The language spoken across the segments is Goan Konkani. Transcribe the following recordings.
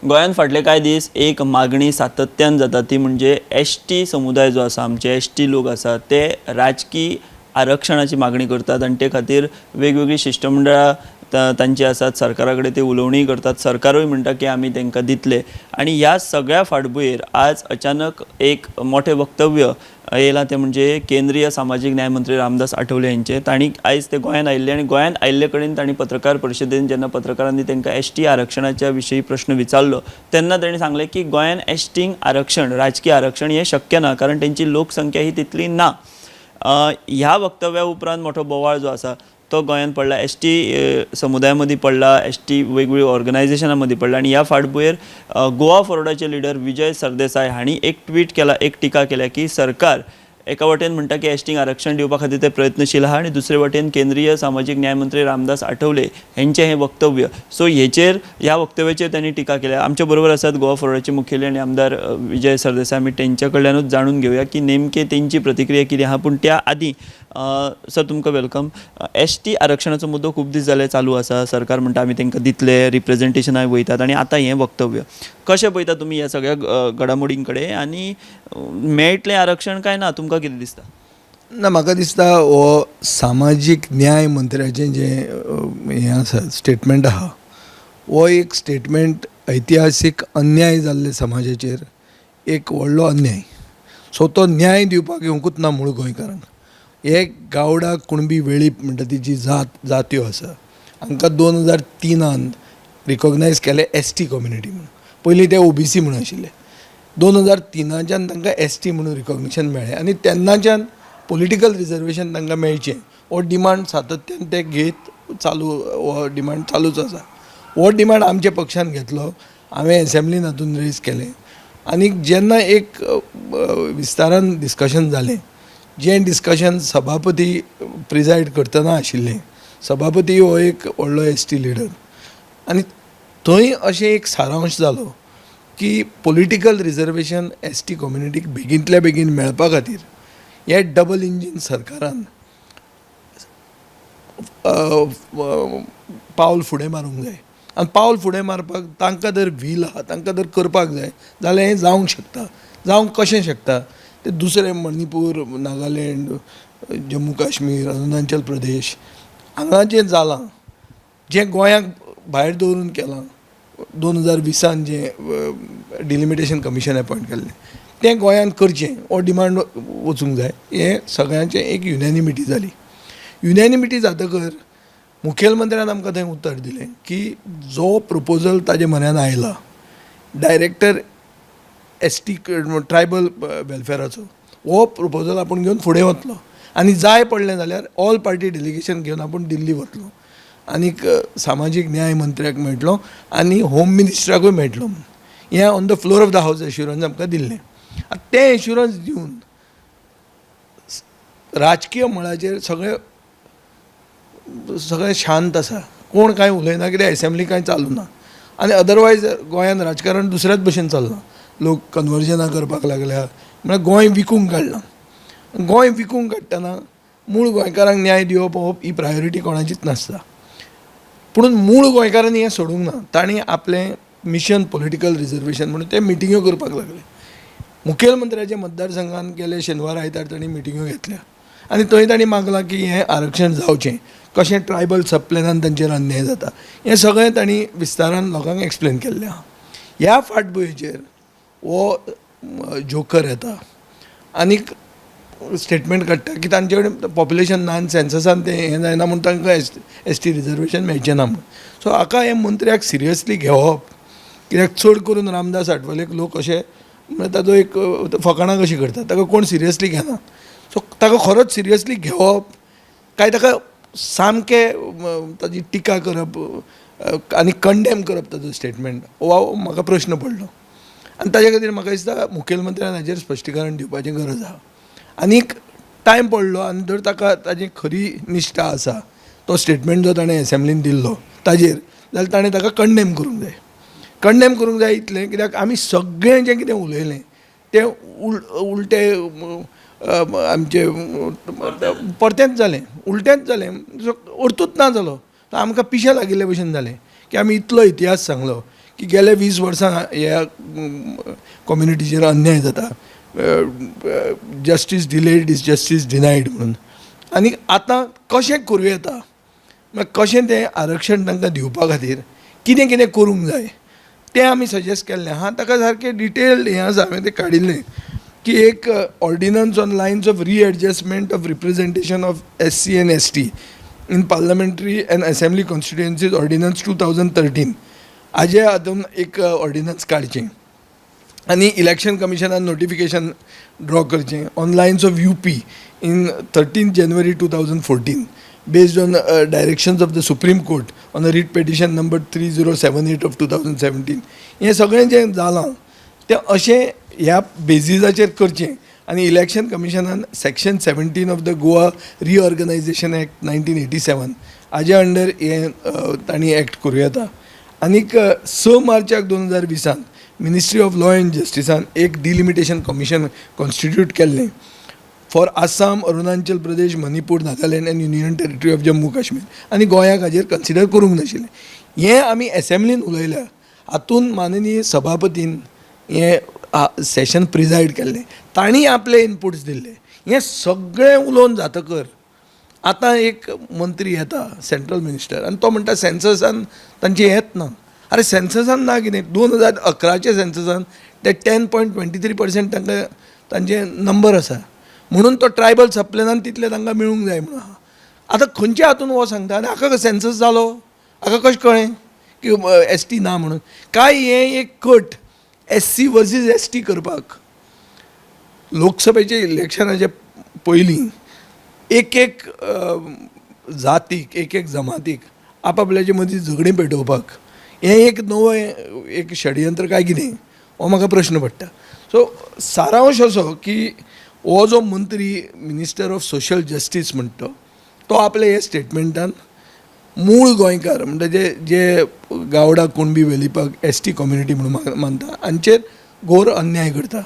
गोंयांत फाटले कांय दीस एक मागणी सातत्यान जाता, ती म्हणजे एसटी समुदाय जो आसा, आमचे एसटी लोक आसा ते राजकी आरक्षणाची मागणी करतात आनी ते खातीर वेगवेगळीं शिश्टमंडळां तांची आसात, सरकारा कडेन ते उलोवणीय करतात, सरकारूय म्हणटा की आमी तांकां दितले. आनी ह्या सगळ्या फाटभुंयेर आज अचानक एक मोठें वक्तव्य येयलां, तें म्हणजे केंद्रीय सामाजीक न्याय मंत्री रामदास आठवले यांचे. तांणी आयज ते गोंयांत आयिल्ले आनी गोंयांत आयिल्ले कडेन तांणी पत्रकार परिशदेन जेन्ना पत्रकारांनी तांकां एसटी आरक्षणाच्या विशयी प्रश्न विचारलो तेन्ना तांणी सांगलें की गोंयांत एसटींक आरक्षण, राजकी आरक्षण हें शक्य ना, कारण तेंची लोकसंख्या ही तितली ना. ह्या वक्तव्या उपरांत मोठो बोवाळ जो आसा तो गोंयांत पडला, एसटी समुदाया मदीं पडला, एसटी वेगवेगळ्या ऑर्गनायझेशना मदीं पडला. आनी ह्या फाटभुंयेर गोवा फॉरवर्डाचे लिडर विजय सरदेसाय हांणी एक ट्वीट केला, एक टिका केल्या की सरकार एका वटेन म्हणटा की एसटींक आरक्षण दिवपा खातीर ते प्रयत्नशील आहा आनी दुसरे वटेन केंद्रीय सामाजीक न्याय मंत्री रामदास आठवले हेंचें हें वक्तव्य. सो हेचेर, ह्या वक्तव्याचेर त्यांनी टिका केल्या. आमच्या बरोबर आसात गोवा फॉरवर्डाचे मुखेली आनी आमदार विजय सरदेसाय. आमी तेंच्या कडल्यानूच जाणून घेवया की नेमके तेंची प्रतिक्रिया कितें आहा. पूण त्या आदीं सर तुमकां welcome. एसटी आरक्षणाचो मुद्दो खूब दीस जाले चालू आसा, सरकार म्हणटा आमी तांकां दितले, रिप्रेझेंटेशनाय वयतात आनी आतां हें वक्तव्य कशें पळयता तुमी ह्या सगळ्या घडामोडीं कडेन आनी मेळटलें आरक्षण काय ना, तुमकां कितें दिसता? ना, म्हाका दिसता हो सामाजीक न्याय मंत्र्याचें जें हें आसा, स्टेटमेंट आहा, हो एक स्टेटमेंट ऐतिहासीक अन्याय जाल्ले समाजाचेर एक व्हडलो अन्याय. सो तो न्याय दिवपाक येवंकूच ना मूळ गोंयकारांक. हे गावडा कुणबी वेळीप म्हणटा ती जी जात्यो आसा हांकां 2003 रिकॉग्नायज केले एसटी कम्युनिटी म्हणून. पयलीं ते ओबीसी म्हणून आशिल्ले. 2003च्यान तांकां एसटी म्हणून रिकॉग्निशन मेळ्ळें आनी तेन्नाच्यान पॉलिटिकल रिजर्वेशन तांकां मेळचें हो डिमांड सातत्यान ते घेत चालू, हो डिमांड चालूच आसा. हो डिमांड आमच्या पक्षान घेतलो, हांवें एसेंब्लीन हातून रेज केलें आनी जेन्ना एक विस्तारान डिस्कशन जालें, जें डिस्कशन सभापती प्रिजायड करतना आशिल्लें, सभापती हो एक व्हडलो एसटी लिडर, आनी थंय अशें एक सारांश जालो की पॉलिटिकल रिजर्वेशन एसटी कम्युनिटीक बेगींतल्या बेगीन मेळपा खातीर हे डबल इंजीन सरकारान पावल फुडें मारूंक जाय. आनी पावल फुडें मारपाक तांकां जर व्हील आहा, तांकां जर करपाक जाय जाल्यार हें जावंक शकता. जावंक कशें शकता तें दुसरें मणिपूर, नागालँड, जम्मू काश्मीर, अरुणाचल प्रदेश हांगा जें जालां, जें गोंयाक भायर दवरून केलां, 2020 जें डिलिमिटेशन कमिशन अपॉयंट केल्लें तें गोंयांत करचें हो डिमांड वचूंक जाय. हें सगळ्यांचें एक युनॅनिमिटी जाली. युनॅनिमिटी जातकर मुखेलमंत्र्यान आमकां थंय उतर दिलें की जो प्रपोजल ताजे म्हऱ्यान आयला डायरेक्टर एसटी ट्रायबल वेलफेराचो, हो प्रपोजल आपूण घेवन फुडें वतलो आनी जाय पडलें जाल्यार ऑल पार्टी डेलिगेशन घेवन आपूण दिल्ली वतलो आनीक सामाजीक न्याय मंत्र्याक मेळटलो आनी होम मिनिस्टराकूय मेळटलो म्हूण. हें on the floor of the house assurance आमकां दिल्लें. आतां तें एश्युरन्स दिवन राजकीय मळाचेर सगळें सगळें शांत आसा, कोण कांय उलयना, कित्याक एसेंब्ली कांय चालू ना आनी अदरवायज गोंयांत राजकारण दुसऱ्याच भशेन चल्लां. लोक कन्वर्जनां करपाक लागल्या, म्हळ्यार गोंय विकूंक काडलां. गोंय विकूंक काडटना मूळ गोंयकारांक न्याय दिवप हो ही प्रायोरिटी कोणाचीच नासता. पूण मूळ गोंयकारांनी हें सोडूंक ना, तांणी आपलें मिशन पॉलिटिकल रिजर्वेशन म्हणून ते मिटिंग्यो करपाक लागले. मुखेलमंत्र्याच्या मतदारसंघान गेले शेनवार आयतार तांणी मिटिंग्यो घेतल्या आनी थंय तांणी मागलां की हें आरक्षण जावचें, कशें ट्रायबल सबप्लॅनान तांचेर अन्याय जाता, हें सगळें तांणी विस्तारान लोकांक एक्सप्लेन केल्लें आहा. ह्या फाटभुंयेचेर हो जोकर येता आनीक स्टेटमेंट काडटा की तांचे कडेन पॉप्युलेशन ना आनी सेन्ससान तें हें जायना म्हूण तांकां एसटी रिजर्वेशन मेळचें ना म्हूण. सो हाका हें मंत्र्याक सिरियसली घेवप, कित्याक चड करून रामदास आठवलेक लोक अशे म्हळ्यार ताजो एक फकाणां कशीं करतात, ताका कोण सिरियसली घेना. सो ताका खरोच सिरियसली घेवप काय ताका सामकें ताजी टिका करप आनी कंडेम करप ताजो स्टेटमेंट हो म्हाका प्रश्न पडलो. आनी ताजे खातीर म्हाका दिसता मुखेलमंत्र्यान हाजेर स्पश्टीकरण दिवपाची गरज आहा. आनीक टायम पडलो आनी जर ताका ताजी खरी निश्ठा आसा तो स्टेटमेंट जो ताणें एसेंब्लीन दिल्लो ताजेर, जाल्यार ताणें ताका कंडेम करूंक जाय. कंडेम करूंक जाय इतलें कित्याक आमी सगळें जें कितें उलयलें तें उलटें आमचें परतेंच जालें, उलटेंच जालें, अर्थूच ना जालो. आमकां पिशें लागिल्ले भशेन जालें की आमी इतलो इतिहास सांगलो की गेल्या 20 वर्सां ह्या कम्युनिटीचेर अन्याय जाता, justice delayed is justice denied म्हणून. आनी आतां कशें करूं येता म्हळ्यार कशें तें आरक्षण तांकां दिवपा खातीर कितें कितें करूंक जाय तें आमी सजेस्ट केल्लें आहा. ताका सारकें डिटेल्ड हें आसा, हांवें तें काडिल्लें की एक ordinance on lines of readjustment of representation of SC and ST in parliamentary and assembly constituencies ordinance 2013 हाजे हातून एक ऑर्डिनन्स काडचें आनी इलेक्शन कमिशनान नोटिफिकेशन ड्रॉ करचें on lines of UP in 13 January 2014 based on directions of the Supreme Court on a writ petition number 3078 of 2017. हें सगळें जें जालां तें अशें ह्या बेजिसाचेर करचें आनी election कमिशनान section 17 of the Goa Reorganisation Act 1987 हाजे अंडर हें तांणी एक्ट करूं येता. आनीक 6 मार्चाक 2020 मिनिस्ट्री ऑफ लॉ एंड जस्टिसान एक डिलिमिटेशन कमिशन कॉन्स्टिट्यूट केल्लें for Assam, Arunachal Pradesh, Manipur, Nagaland and Union Territory of Jammu Kashmir आनी गोंयाक हाजेर कन्सिडर करूंक नाशिल्लें. हें आमी एसेंब्लीन उलयल्या. हातून माननीय सभापतीन हें सेशन प्रिजायड केल्लें, तांणी आपले इनपुट्स दिल्ले. हें सगळें उलोवन जातकर आतां एक मंत्री येता, सेंट्रल मिनिस्टर, आनी तो म्हणटा सेन्ससान तांचें येत ना. आरे, सेन्ससान ना कितें? 2011च्या सेन्ससान ते 10.23% तांकां तांचे नंबर आसा म्हणून तो ट्रायबल सबप्लॅनान तितले तांकां मेळूंक जाय म्हणून आहा. आतां खंयच्या हातून हो सांगता आनी हाका सेन्सस जालो, हाका कशें कळ्ळें की एसटी ना म्हणून? काय हें एक cut SC versus ST करपाक लोकसभेच्या इलेक्शनाच्या पयलीं एक एक जातीक, एक एक जमातीक आपापल्याचे मदीं झगडीं पेटोवपाक हें एक नवें एक षडयंत्र काय कितें हो म्हाका प्रश्न पडटा. सो सारांश असो की हो जो मंत्री, मिनिस्टर ऑफ सोशल जस्टीस म्हणटा तो आपल्या हे स्टेटमेंटान मूळ गोंयकार म्हणटा जे जे गावडा, कुणबी, वेलिपाक एसटी कम्युनिटी म्हणून मानता हांचेर घोर अन्याय करता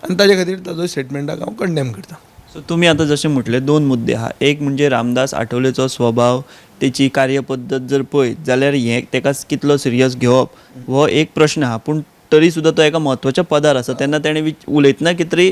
आनी ताजे खातीर ताजो स्टेटमेंटाक हांव कंडेम करता. सो तुमी आतां जशें म्हटलें, दोन मुद्दे आहा. एक म्हणजे रामदास आठवलेचो स्वभाव, तेची कार्यपद्दत जर पळयत जाल्यार हें तेका कितलो सिरियस घेवप हो एक प्रश्न आहा. पूण तरी सुद्दां तो एका म्हत्वाच्या पदार आसा, तेन्ना तेणें उलयतना कितें तरी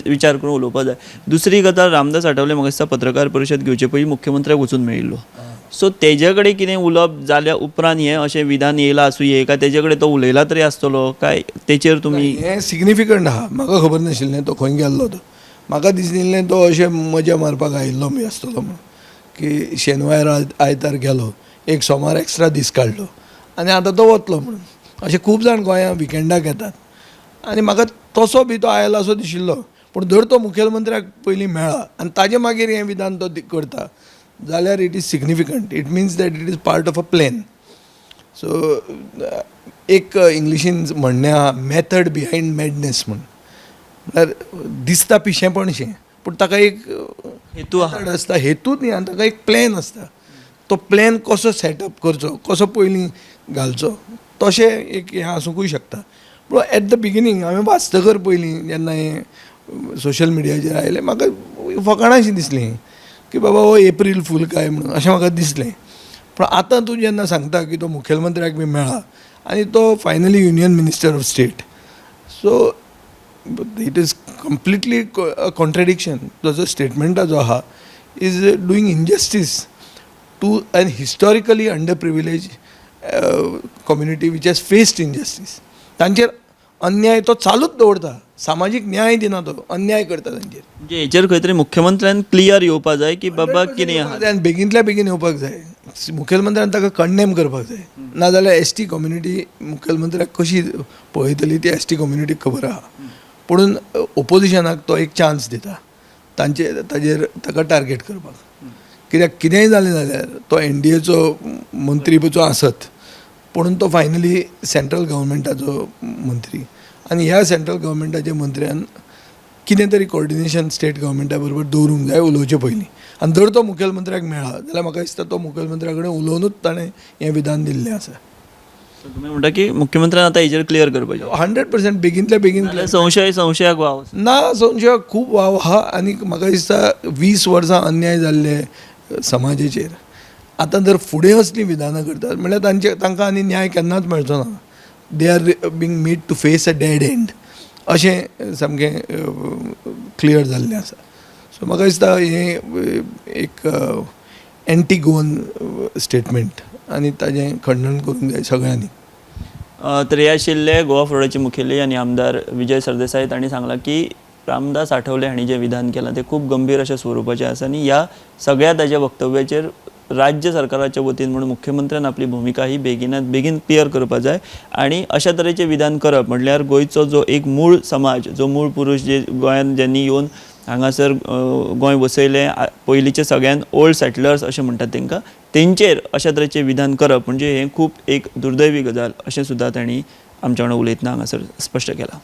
विचार करून उलोवपाक जाय. दुसरी गजाल, रामदास आठवले म्हाका दिसता पत्रकार परिशद घेवचे पयलीं मुख्यमंत्र्याक वचून मेळिल्लो. सो तेजे कडेन कितें उलोवप जाल्या उपरांत हें अशें विधान येयलां आसुये, काय तेजे कडेन तो उलयला तरी आसतलो काय, तेचेर तुमी? हें सिग्निफिकंट आहा. म्हाका खबर नाशिल्लें तो खंय गेल्लो तो. म्हाका दिसलें तो अशें मजा मारपाक आयिल्लो बी आसतलो म्हणून, की शेनवार आयतार गेलो, एक सोमार एक्स्ट्रा दीस काडलो आनी आतां तो वतलो म्हणून. अशें खूब जाण गोंयांत विकेंडाक येतात आनी म्हाका तसो बी तो आयला असो दिशिल्लो. पूण जर तो मुखेलमंत्र्याक पयलीं मेळ्ळा आनी ताजे मागीर हें विधान तो करता जाल्यार it is significant. It means that it is part of a plan. So एक इंग्लिशीन म्हणणें आहा, मेथड बिहायंड मॅडनेस म्हण. म्हळ्यार दिसता पिशेंपणशें पूण ताका एक हेतू आहा. method आसता, हेतूच न्ही, आनी ताका एक प्लॅन आसता. तो प्लॅन कसो सेटअप करचो, कसो पयलीं घालचो, तशें एक हें आसुंकूय शकता. पूण एट the beginning हांवें वाचतकर पयलीं जेन्ना हें सोशल मिडियाचेर आयलें, म्हाका फकाणां दिसलीं की बाबा हो एप्रील फूल काय म्हणून अशें म्हाका दिसलें. पूण आतां तूं जेन्ना सांगता की तो मुखेलमंत्र्याक बी मेळ्ळा आनी तो finally union minister of state, so it is completely contradiction. ताजो स्टेटमेंटा जो आहा is doing injustice to an historically under privilege community which has faced injustice. तांचेर अन्याय तो चालूच दवरता, सामाजीक न्याय दिना, तो अन्याय करता तांचेर. म्हणजे हेचेर खंय तरी मुख्यमंत्र्यान क्लियर येवपा जाय की बाबा कितें आहा. आनी बेगीनतल्या बेगीन येवपाक जाय मुखेलमंत्र्यान, ताका कंडेम करपाक जाय. नाजाल्यार एसटी कम्युनिटी मुखेलमंत्र्याक कशी पळयतली ती एसटी कम्युनिटीक खबर आहा. पुणून ओपोजिशनाक तो एक चान्स दिता तांचे ताजेर ताका टार्गेट करपाक. कित्याक कितेंय जालें जाल्यार तो एनडीएचो मंत्री जो आसत, पुणून तो फायनली सेंट्रल गव्हर्मेंटाचो मंत्री आनी ह्या सेंट्रल गव्हर्मेंटाच्या मंत्र्यान कितें तरी कॉर्डिनेशन स्टेट गव्हर्मेंटा बरोबर दवरूंक जाय उलोवचे पयलीं. आनी जर तो मुखेलमंत्र्याक मेळ्ळा जाल्यार म्हाका दिसता तो मुखेलमंत्र्या कडेन उलोवनूच ताणें हें विधान दिल्लें आसा. So तुमी म्हणटा की मुख्यमंत्र्यान आतां हेचेर क्लियर करपाचें. 100%, बेगीनतल्या बेगीन. नाजाल्यार संशयाक वाव आसा. ना, संशयाक खूब वाव आहा. आनी म्हाका दिसता 20 वर्सां अन्याय जाल्ले समाजाचेर आतां जर फुडें असलीं विधानां करतात म्हणल्यार तांचे तांकां आनी न्याय केन्नाच मेळचो ना. They are being made to face a dead end अशें सामकें क्लियर जाल्लें आसा. सो म्हाका दिसता हें एक एंटी गोवन स्टेटमेंट आनी ताजें खंडण करूंक जाय सगळ्यांनी. तर हे आशिल्ले गोवा फॉरवर्डाचे मुखेली आनी आमदार विजय सरदेसाय. तांणी सांगलां की रामदास आठवले हांणी जें विधान केलां तें खूब गंभीर अशें स्वरुपाचें आसा आनी ह्या सगळ्या ताच्या वक्तव्याचेर राज्य सरकाराच्या वतीन म्हणून मुख्यमंत्र्यान आपली भुमिका ही बेगिनात बेगीन क्लियर करपा जाय. आनी अशा तरेचें विधान करप म्हणल्यार गोंयचो जो एक मूळ समाज, जो मूळ पुरूश जे गोंयांत ज्यांनी येवन हांगासर गोंय वसयलें, पयलींचे सगळ्यान ओल्ड सेटलर्स अशें म्हणटात तांकां, तेंचेर अशा तरेचें विधान करप म्हणजे हें खूब एक दुर्दैवी गजाल अशें सुद्दां तांणी आमच्या वांगडा उलयतना हांगासर स्पश्ट केलां.